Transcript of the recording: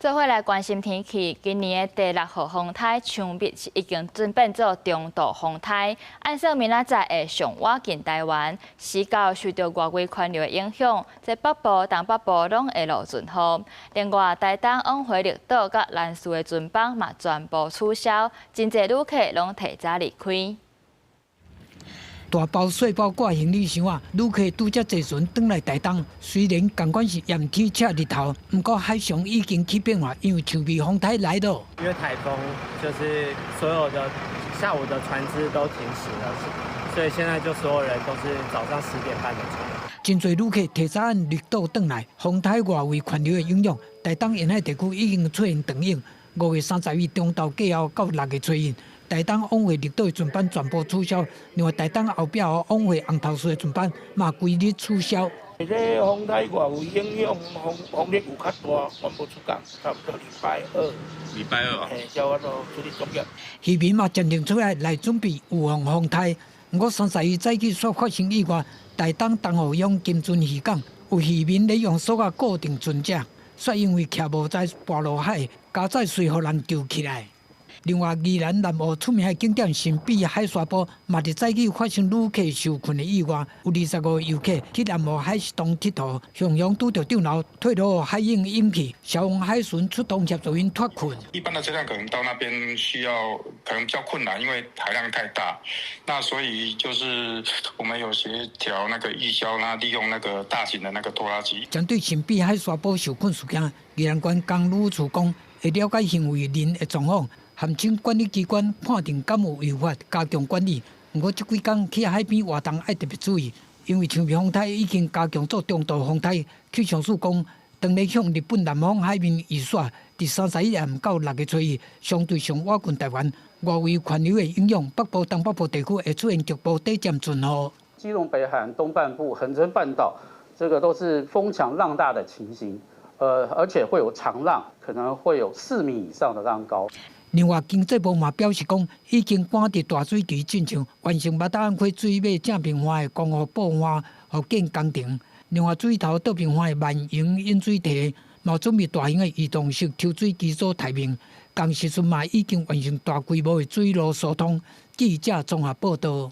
做伙來關心天氣，今年的第六號風颱薔蜜是已經轉變做中度風颱，按算明仔載會上倚近台灣，時到受著外圍環流的影響，這北部、東北部攏會落陣雨。另外，台東往回綠島佮蘭嶼的船班嘛全部取消，真濟旅客攏提早離開。大包細包掛行李箱啊，旅客拄才坐船轉來台東。雖然仝款是炎天赤日頭，毋過海上已經起變化，因為薔薇風台來了。因為颱風，就是所有的下午的船隻都停駛了，所以現在就所有人都是早上10點半的船。真濟旅客提早按綠島轉來，風台外圍環流的影響，台東沿海地區已經出現長湧。5月31中晝過後到6月初一，台東往回綠島的船班全部取消，另外台東後壁往回紅頭嶼的船班嘛規日取消。這個風台外圍影響，風風力有較大，全部出港，差不多禮拜二。禮拜二啊。嘿，才有法度出去作業。漁民嘛全程出來來準備預防風台。毋過31早起煞發生意外，台東東湖鄉金樽漁港有漁民咧用索仔固定船隻，煞因為徛無在跋落海，加載隨予人救起來。另外，宜蘭南澳出名的景點神秘海沙埔，嘛佇早起發生旅客受困的意外，有25個遊客去南澳海蝕洞𨑨迌，雄雄拄著漲流，退落海湧湧去，消防海巡出動協助𪜶脫困。一般的車輛可能到那邊需要可能比較困難，因為海浪太大。那所以就是我們有協調那個義消，那利用那個大型的那個拖拉機。針對神秘海沙埔受困事件，宜蘭縣公旅處講會了解行為人的狀況。函請管理機關判定敢有違法，加強管理。毋過，這幾工去海邊活動愛特別注意，因為薔薇風台已經加強做中度風台。氣象署講，當咧向日本南方海面移徙，佇31暗到6月初一，相對上倚近台灣，外圍環流的影響，北部、東北部地區會出現局部短暫陣雨。基隆北海岸東半部、恆春半島，這個都是風強浪大的情形，而且會有長浪，可能會有4米以上的浪高。另外，經濟部嘛表示講，已經趕佇大水池進前完成馬達安溪水尾正平岸的光復駁岸復建工程。另外，水頭倒平岸的萬榮引水堤嘛準備大型的移動式抽水機組待命。仝時陣嘛已經完成大規模的水路疏通。記者綜合報道。